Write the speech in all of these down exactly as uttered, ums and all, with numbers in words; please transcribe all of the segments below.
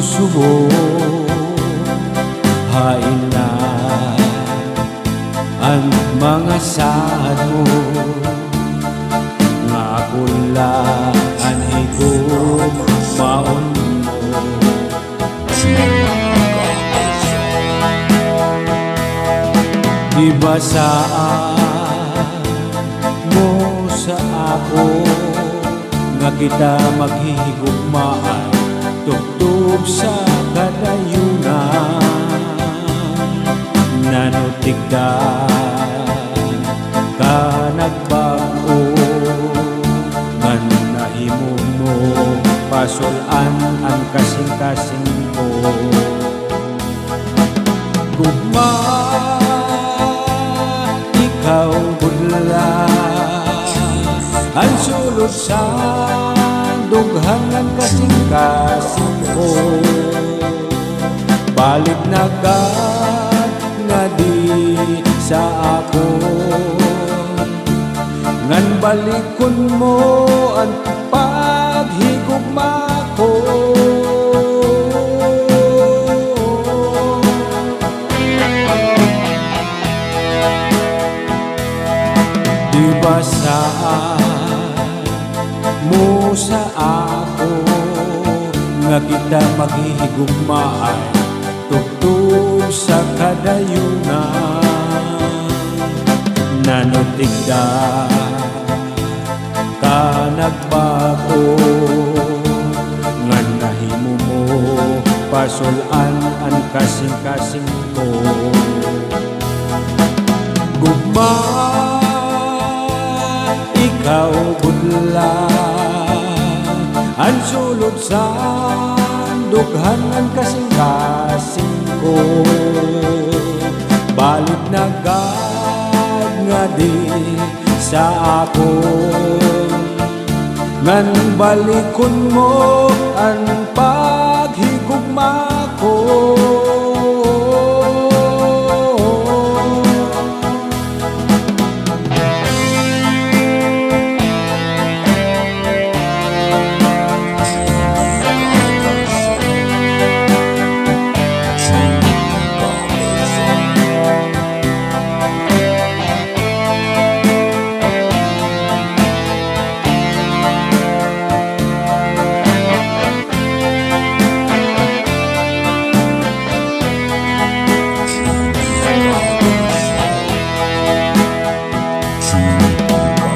subo, hain na an mga saad mo, nga ako la an higugmaon mo. Di ba saad mo sa ako nga kita maghihigugmaay tubtob sa kadayunan? Nano tigda ka nagbag-o, ngan nahimo mo pasul-an an kasingkasing ko. Gugma, ikaw gud la an sulod sa dughan ngan kasingkasing ko. Balik na gad ngadi sa akon, ngan balikon mo an paghigugma ko. Di ba saad mo sa ako nga kita maghihigugmaay tubtob sa kadayunan? Nano tigda ka nagbag-o, ngan nahimo mo pasul-an an kasingkasing ko. Gugma, ikaw gud la an sulod sa dughan ngan kasingkasing ko. Balik na gad ngadi sa akon, ngan balikon mo an paghigugma ko.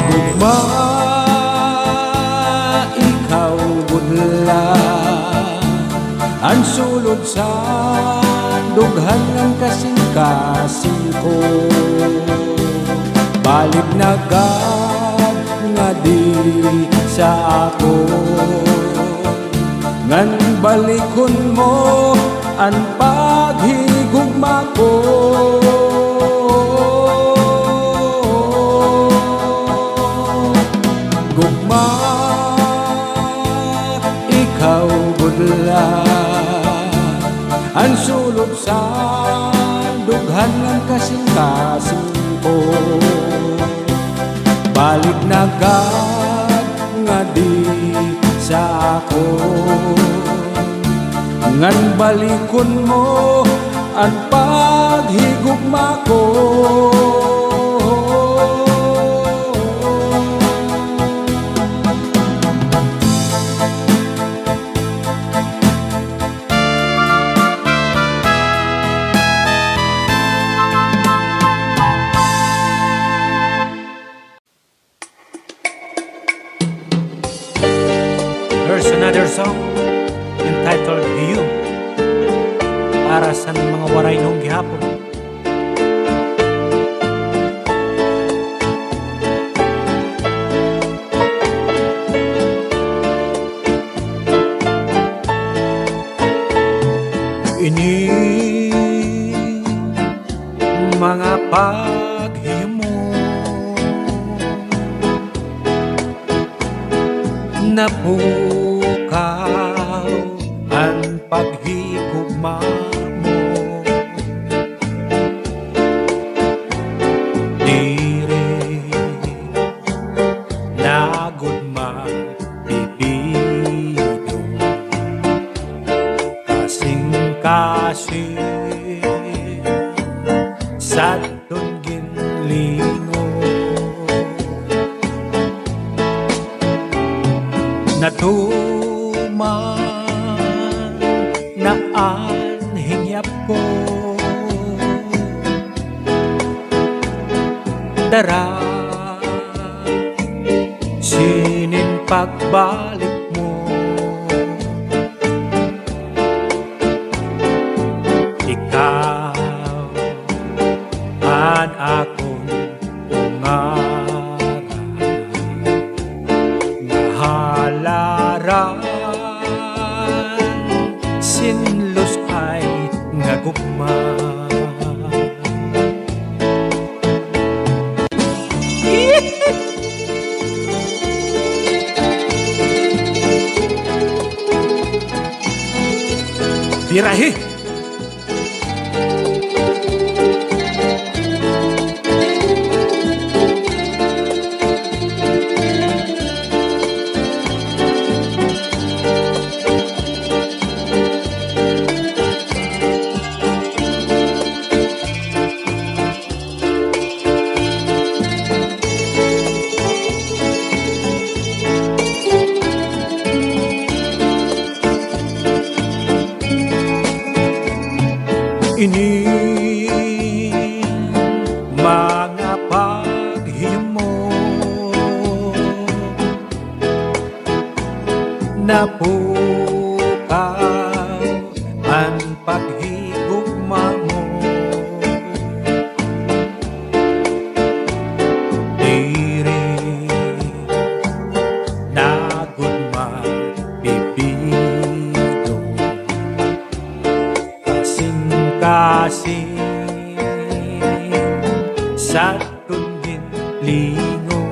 Gugma, ikaw gud la an sulod sa dughan ngan kasingkasing ko. Balik na gad ngadi sa akon, ngan balikon mo an paghigugma ko. Gugma, ikaw gud la an sulod sa dughan ngan kasingkasing ko. Balik na gad ngadi sa akon, ngan balikon mo an paghigugma ko. Here's another song entitled Hiyo, para sa mga Waraynon gihapon. Ini mga paghimo, napukaw an paghigugma mo. Diri na gud mapipidong. Sadton ginlingo, natuman na an hingyap ko. Dara, sinin pagbalik mo. Ikaw an akon ngaran, nga halaran sin lus-ay nga gugma. Birahi! Ini mga paghimo, napukaw an paghigugma mo. Diri na gud mabibido. Kasingkasing sadton ginlingo,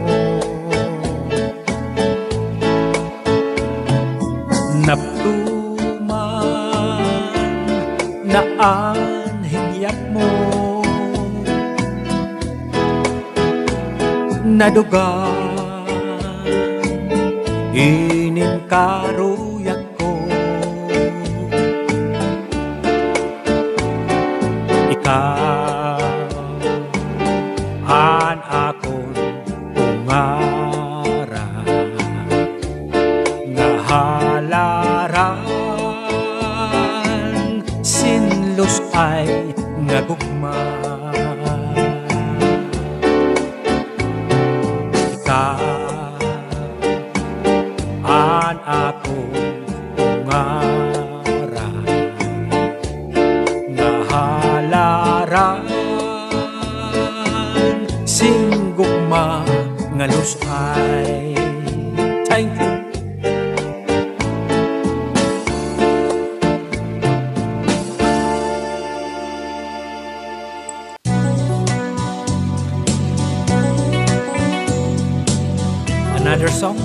natuman na an hingyap mo. Nadugang inin karuyag ko. Ikaw an akon ngaran, nga halaran sin lus-ay nga gugma. Ikaw an akon ngaran, nga halaran sin gugma nga lus-ay. Thank you. Another song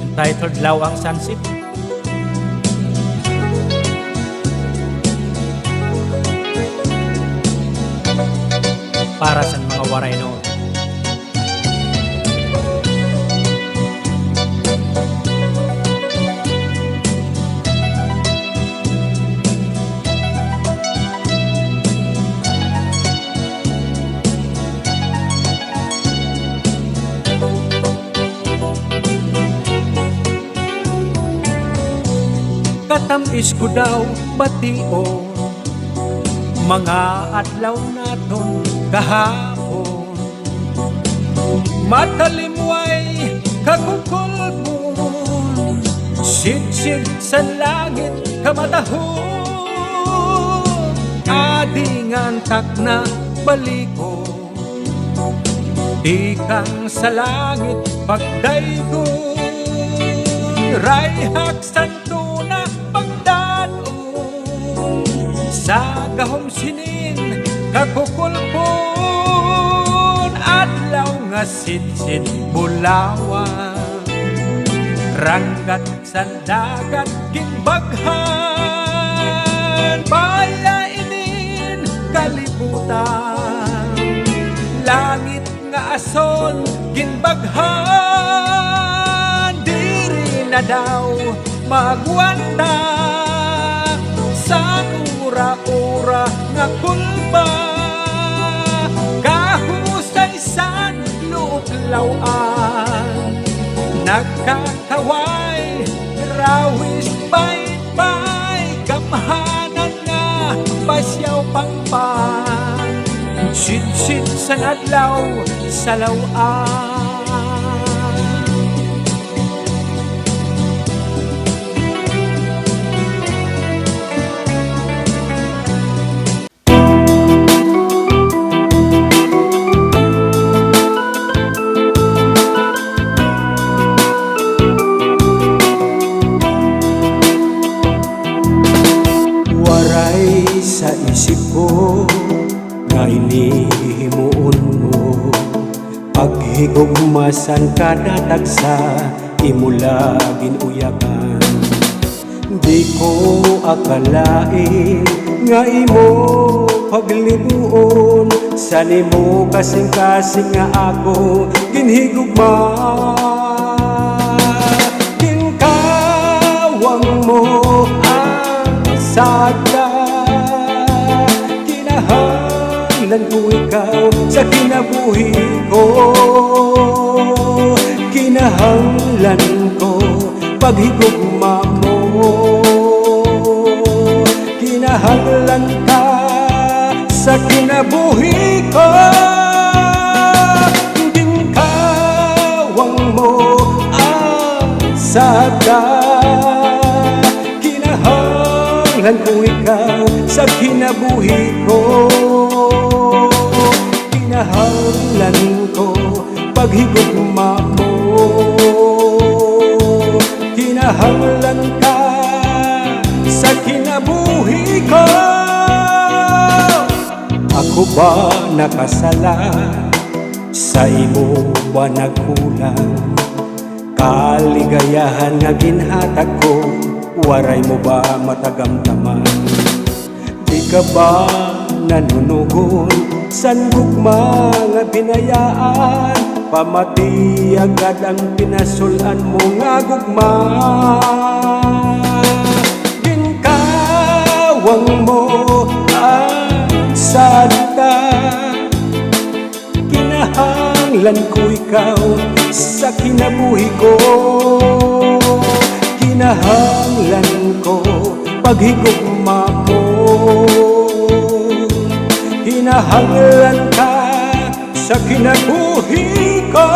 entitled Lawang Sunset. Para sa mga Waraynon. Katam-is ko daw bation, mga adlaw naton kahapon. Matalimway kakukulbon, sidsid san langit kamatahon. Adi ngan takna balikon, tikang sa langit pagdaygon. Rayhak san tuna pagdad-on, sa gahom sinin kakukulbon. Adlaw nga sidsid bulawan, ranggat san dagat ginbaghan. Baya inin kalibutan, langit nga ason ginbaghan. Diri na daw maagwanta san ura-ura Law-an, nagkakaway, rawis, baytbay, gamhanan nga pasyaw, pangpang, sidsid san adlaw sa law-an. Waray sa isip ko nga ini himuon mo, paghigugma san kada tagsa, imo la gin-uyakan. Di ko akalain nga imo paglibuon, san imo kasingkasing nga ako ginhigugma. Ginkawang mo an sadta, kinahanglan ko ikaw sa kinabuhi ko. Kinahanglan ko paghigugma mo. Kinahanglan ka sa kinabuhi ko. Ginkawang mo an sadta, kinahanglan ko ikaw sa kinabuhi ko. Kinahanglan ko paghigugma mo. Kinahanglan ka sa kinabuhi ko. Ako ba nakasala? Sa imo ba nagkulang? Kaligayahan nga ginhatag ko, waray mo ba matagamtaman? Di ka ba nanunugon san gugma nga binayaan? Pamati agad an pinasul-an mo nga gugma. Ginkawang mo an sadta. Kinahanglan ko ikaw sa kinabuhi ko. Kinahanglan ko paghigugma mo. Kinahanglan ka sa kinabuhi ko.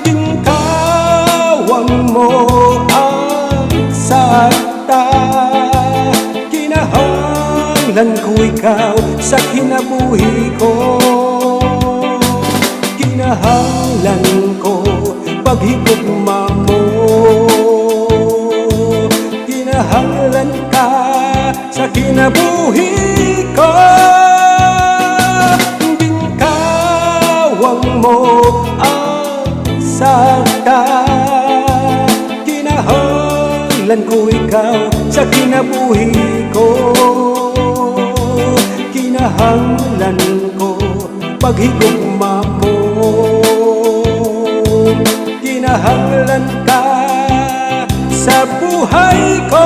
Ginkawang mo an sadta. Kinahanglan ko ikaw sa kinabuhi ko. Kinahanglan ko paghigugma mo. Kinahanglan ka sa kinabuhi ko. Ginkawang mo an sadta. Kinahanglan ko ikaw sa kinabuhi ko. Kinahanglan ko paghigugma mo. Kinahanglan ka sa buhay ko.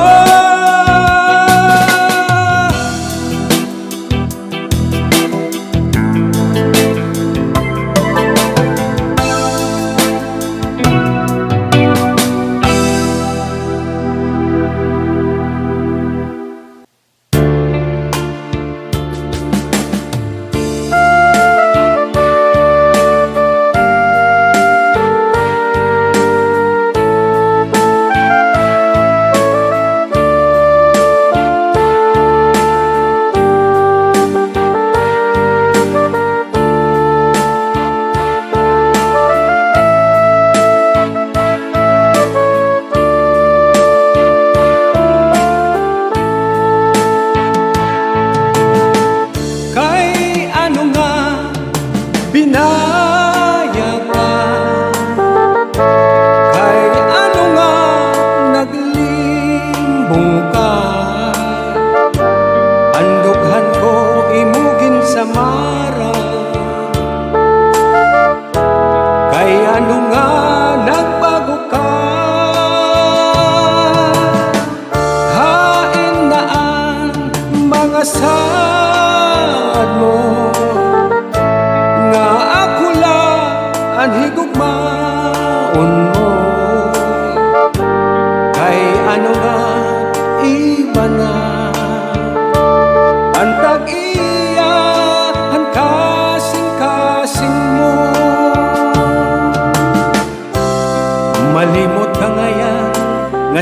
Kay ano nga binayagan? Kay ano nga naglimbong ka? An dughan ko imo ginsamara. Kay ano nga nagbago ka? Hain na an mga saad mo nga ako la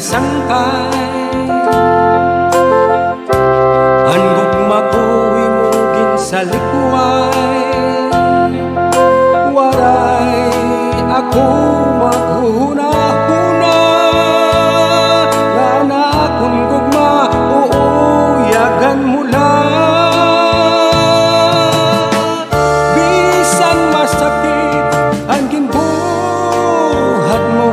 Sangkay, an gugma ko imo ginsalikway, waray ako maghuhunahuna, nga an akon gugma uuyagan mo la. Bisan masakit an ginbuhat mo,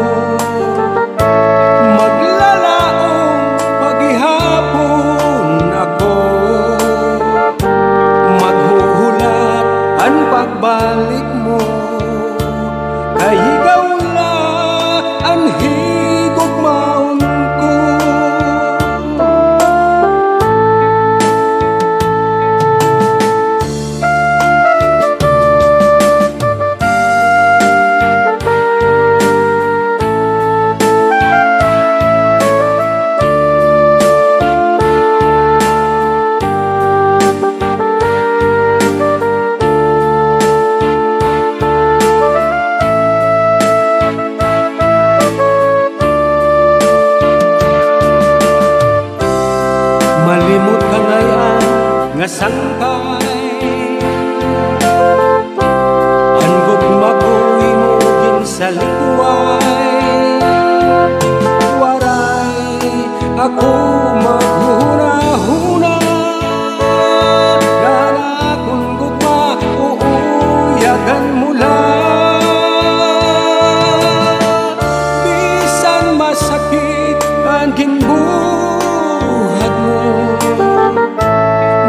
maglalaom pa gihapon ako. Maghuhulat an pagbalik mo, kay ikaw la an higugmaon ko. Malimot ka ngay-an nga sangkay, an gugma ko imo ginsalikway. Waray ako maghuhunahuna, nga an akon gugma uuyagan mo la. Bisan masakit an ginbuhat mo,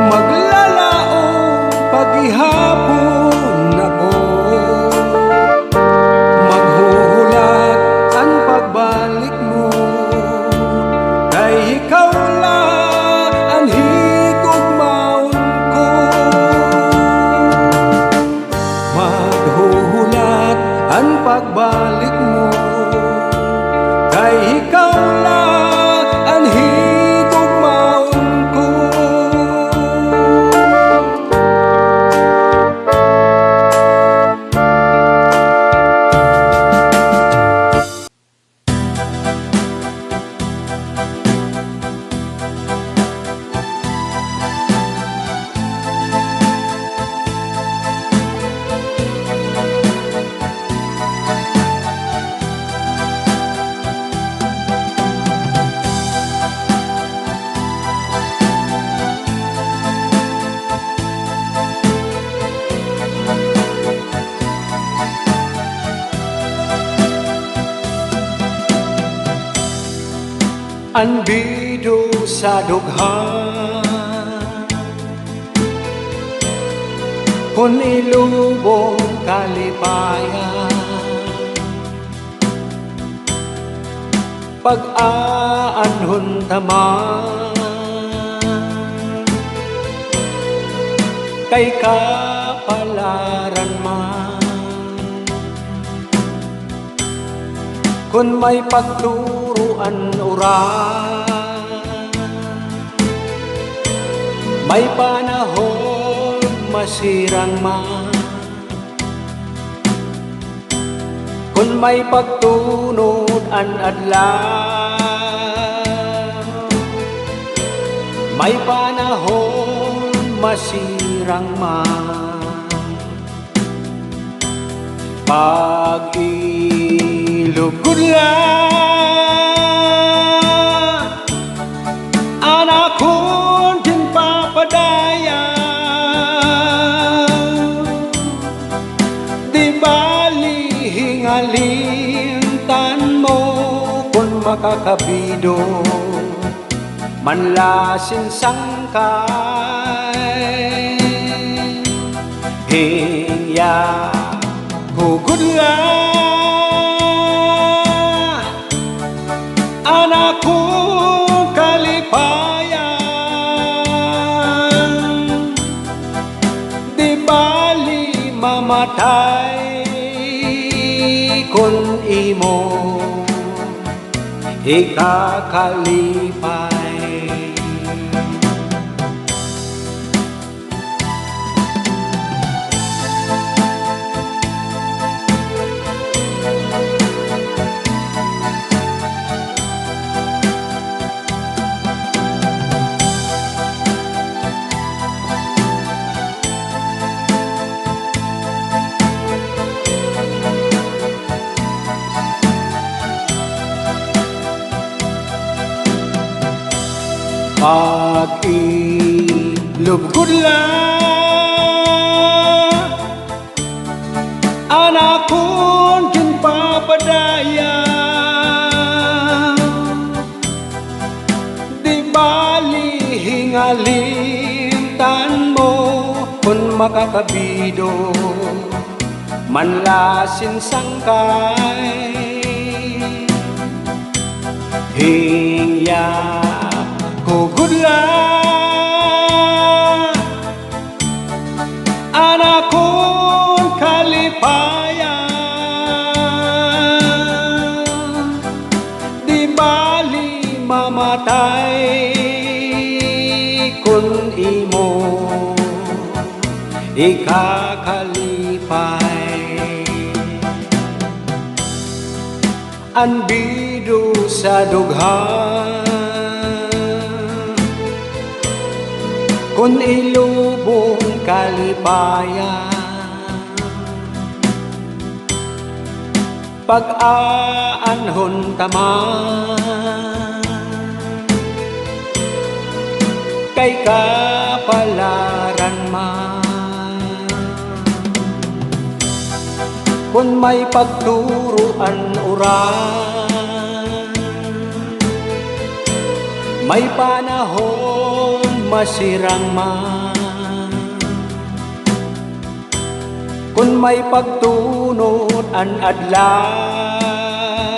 maglalaom pa gihapon ako. Maghuhulat an pagbalik mo, kay ikaw la an higugmaon ko. Maghuhulat an pagbalik mo, kay ikaw la an higugmaon ko. An bido sa dughan, kon ilubong kalipayan, pag-aanhon ta man, kay kapalaran man. Kon may pagturo an uran, may panahon masirang man. Kon may pagtunod an adlaw, may panahon masirang man. Pag-ilugod la an akon ginpapadayaw, di bali hingalintan mo kon makakabido man la sin sangkay. Hiya hugod la an akon kalipayan, di bali mamatay kon imo ikakalipay. Lubgod la an akon ginpapadaya, di bali hingalintan mo kon makakabido man la sin sangkay. Hingyap ko gud la an akon kalipayan, di bali mamatay kon imo ikakalipay. An bido sa dughan kon ilubong kalipayan, pag-aanhon ta man kay kapalaran man. Kon may pagturo an uran, may panahon masirang man. Kon may pagtunod an adlaw,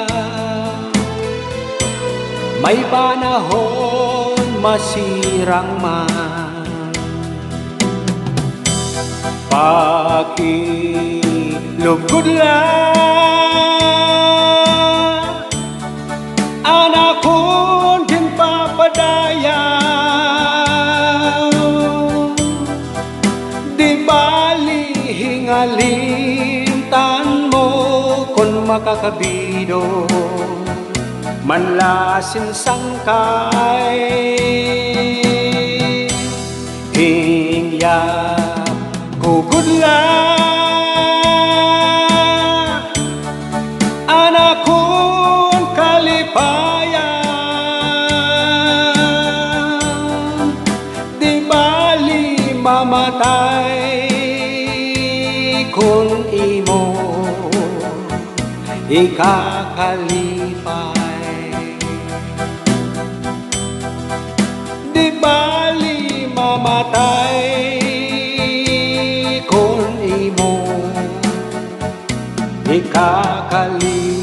may panahon masirang man. Pakilubgod la an akon ginpapadayaw, di bali hingalintan mo kon makakabido man la sin sangkay. Hingyap ko gud la an akon kalipayan, di bali mamatay kon imo ikakalipay. Di bali mamatay kon imo ikakalipay.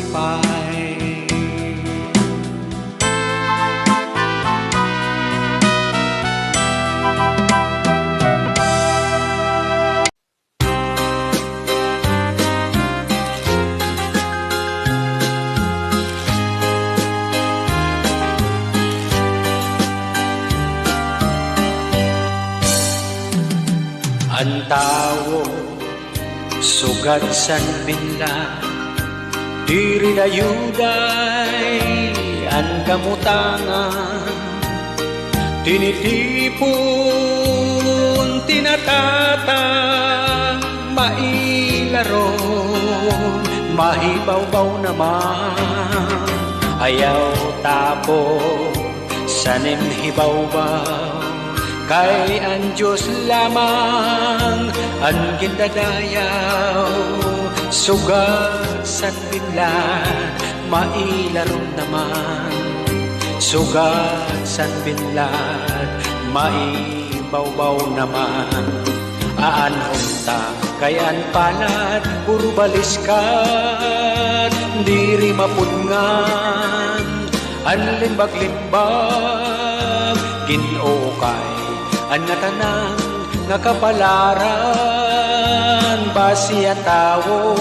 An tawo sugad san binla, diri dayuday an kamutangan. Tinitipon, tinatatang, mailarom, mahibawbaw naman. Ayaw tapos san im hibawbaw, kay an Diyos lamang an gindadayaw. Sugad san binlad, mailarom naman. Sugad san binlad, maibawbaw naman. Aanhon ta kay an palad puro baliskat, diri mapudngan an limbag-limbag. Gin-ukay an ngatanan nga kapalaran, basi an tawo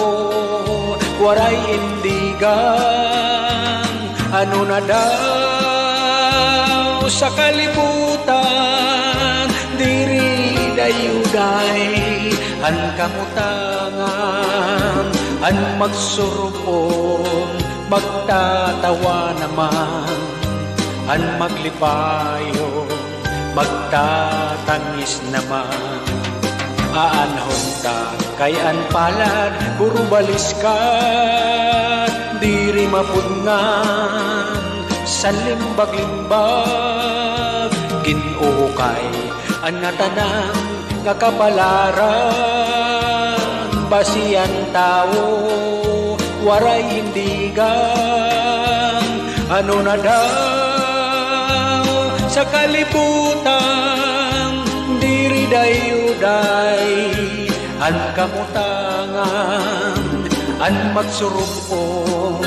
waray indigan. Ano na daw sa kalibutan, diri dayuday an kamutangan. An magsurupon, magtatawa naman. An maglipayon, magtatangis naman. Aanhon ta kay an palad puro baliskat, diri mapudngan san limbag-limbag. Gin-ukay An ngatanan nga kapalaran, basi an tawo waray indigan. Ano na daw sa kalibutan, diri dayo-day an kamutangan, an magsurug-on,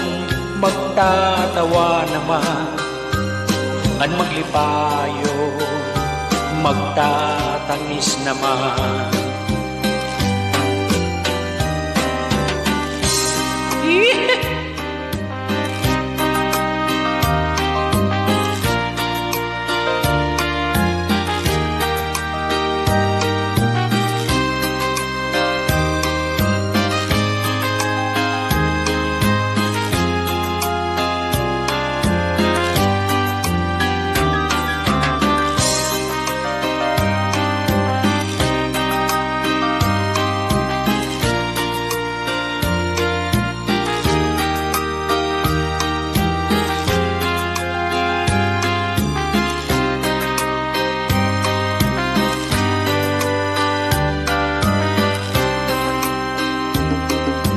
magtatawa naman. An maglipayon, magtatangis naman.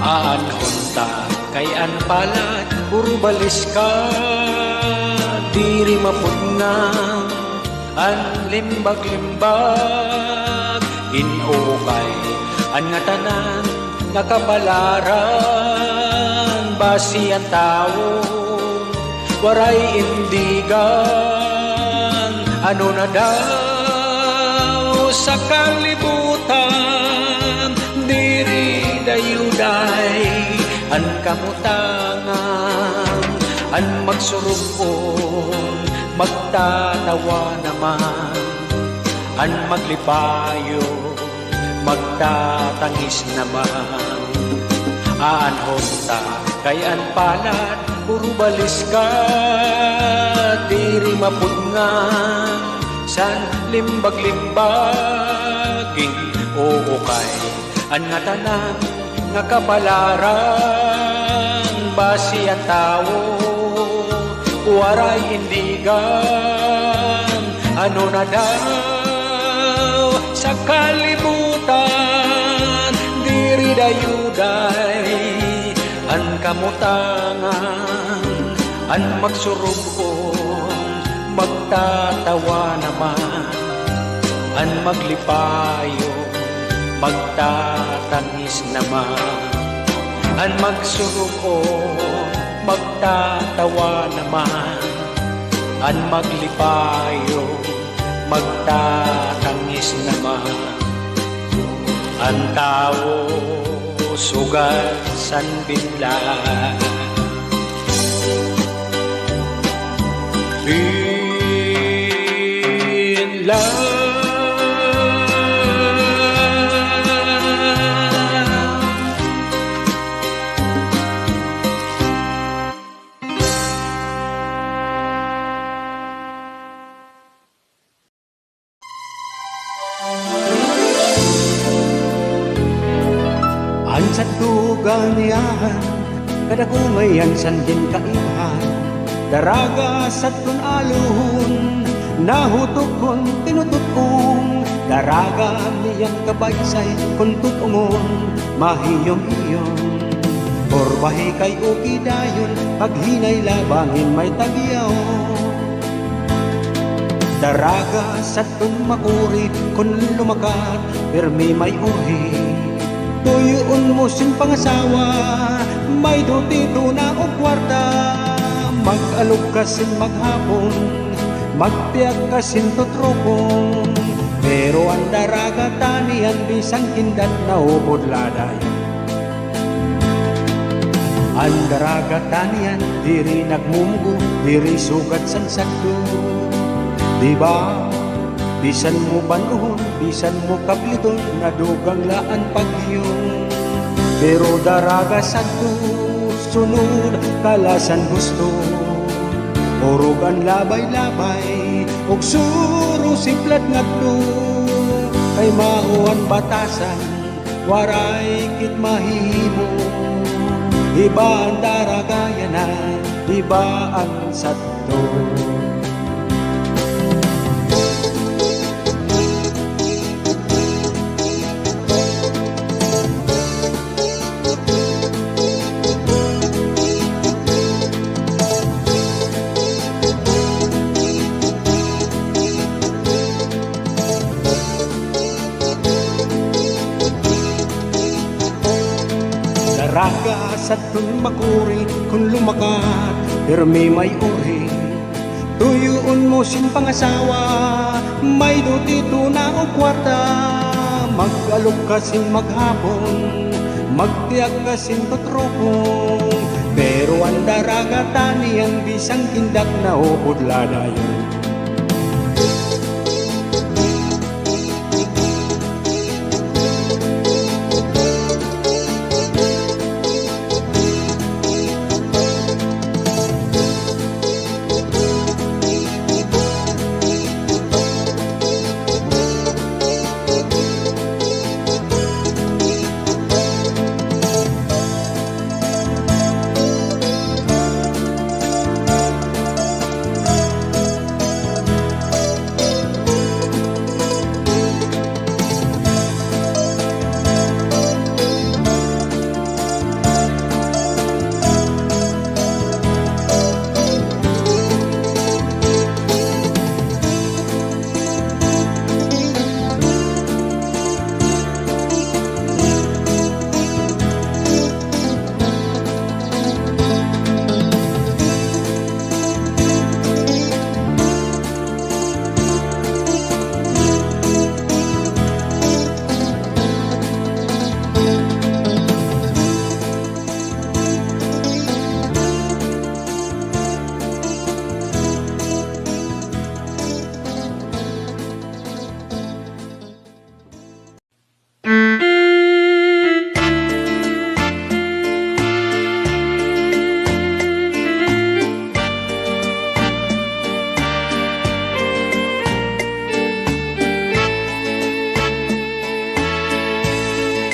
Aanhon ta kay an palad puro baliskad, diri mapudngan an limbag-limbag. Ginoo kay an ngatanan nga kapalaran, basi an tawo waray indigan. Ano na daw sa kalibutan, diri dayo-day an kamutangan, an magsurug-on, magtatawa naman, an maglipayon, magtatangis naman. Aanhon ta kay an palad puro baliskad, diri mapudngan san limbag-limbag. Ginoo kay an ngatanan nga kapalaran, basi an tawo waray indigan. Ano na daw sa kalibutan, diri dayo-day an kamutangan, an magsurug-on, magtatawa naman, an maglipayon, magtatangis naman, an magsurug-on, magtatawa naman, an maglipayon, magtatangis naman. An tawo sugad san binla. Binla. An sadto ganiyan, kadako ngay-an san ginkaibahan. Daraga sadton aluhon, nahutok kon tinututkon. Daraga niyan kabaysay kon tut-ongon, mahiyom-hiyom. Purbahi kay uki dayon, paghinay la bangin may tagyaw. Daraga sadton makuri, kon lumakat, pirmi may urhi. Tuyoon mo sin pangasawa, may dutito na o kwarta. Mag-alog ka sin maghapon, magtiyag ka sin tutrukon. Pero an daraga ta niyan, bisan kindat naupod la dayon. An daraga ta niyan, diri nagmumugo, diri sugad san sadto. Di ba, bisan mo ban-uhon, bisan mo kapliton, nadugang la an paghiyom. Pero daraga sadto, sunod ka la san gusto. Urog an labay-labay, ug suro siplat ngadto. Kay mao an batasan, waray kit mahimo. Iba an daraga yana, iba an sadto. Aga sadton makuri kon lumakat, pirmi may uri. Tuyoon mo sin pangasawa, may duty tuna o kwarta. Mag-alok ka sin maghapon, magtiyag ka sin tutrukon. Pero an daragatan niyan bisan kindat na upod la dayon.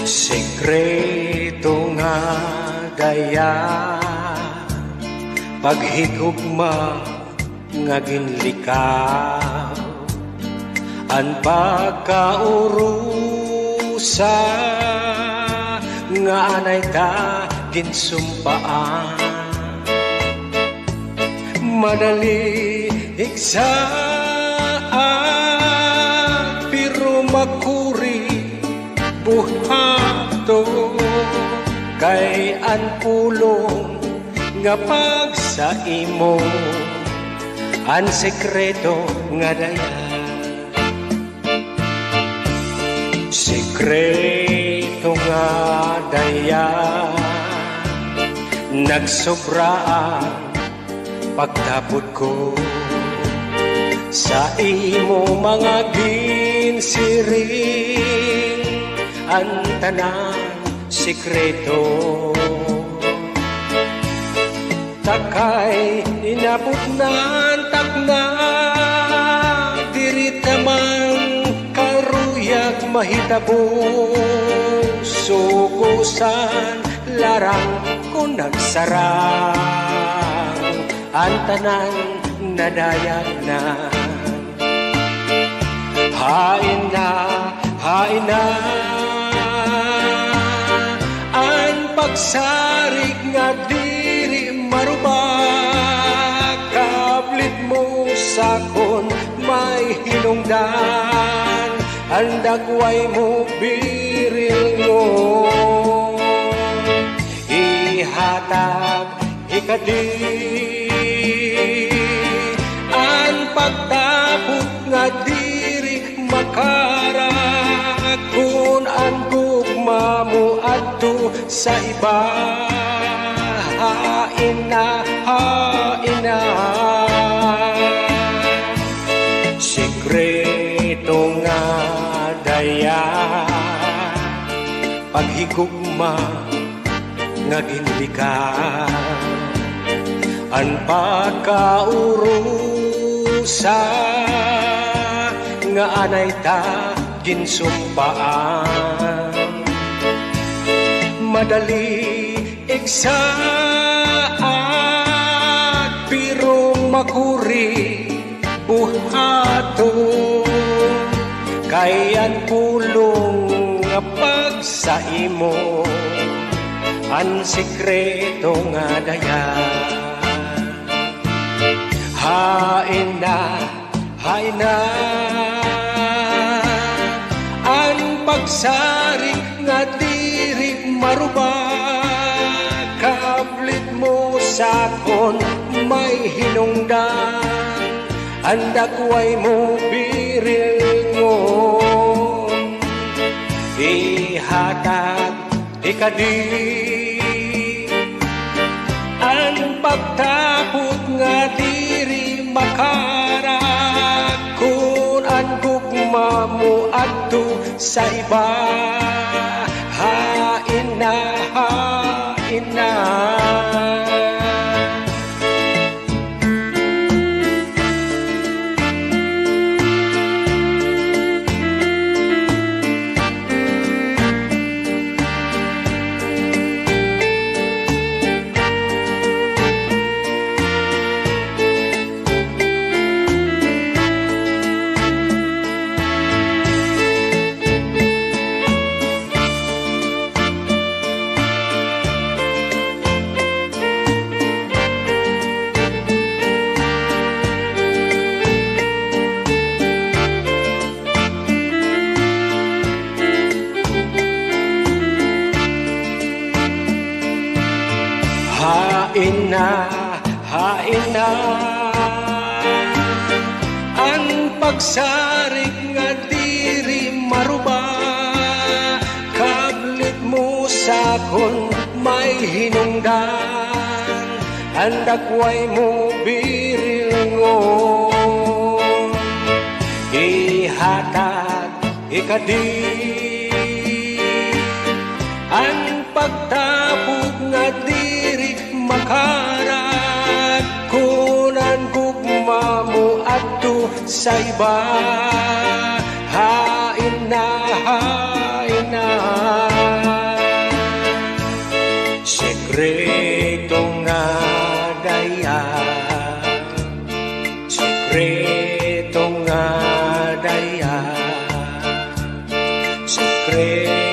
Sikreto nga daya, paghigugma nga ginlikaw, an pagkaurusa nga anay ta ginsumpaan. Madali igsaad, pero makuri buhaton, kay an pulong nga pagsaimo an sikreto nga daya. Sikreto nga daya, nagsobra an pagtapod ko sa imo mga ginsiring, an tanan sikreto. Ta kay inabot na an takna, diri ta man karuyag mahitabo. Sugo san larang kon nagsarang an tanan nadayag na. Hain na, hain na an pagsarig nga diri marubag. Kablit mo sa kon may hinungdan, an dagway mo birilngon. Ihatag hikadi an pagtapod nga diri makarag, kon an gugma moadto sa iba. Hain na, hain na. Sikreto nga daya, paghigugma nga ginlikaw, an pagkaurusa nga anay ta ginsumpaan. Madali igsaad, pero makuri buhaton, kay an pulong nga pagsaimo an sikreto nga daya. Hain na, hain na an pagsarig nga diri marubag. Sa akon may hinungdan, an dagway mo birilngon. Ihatag ikadi an pagtapot nga diri makarag kun an gugma mo adto sa iba. Hain na, hain na. Hain na, hain na an pagsarig nga diri maruba. Kablit mo sa akon may hinungdan, an dagway mo birilngon. Ihatag ikadi an pagtapot nga diri makarag kun an gugma mo adto sa iba. Hain na, hain na. Sekreto nga daya, sekreto nga daya, sekreto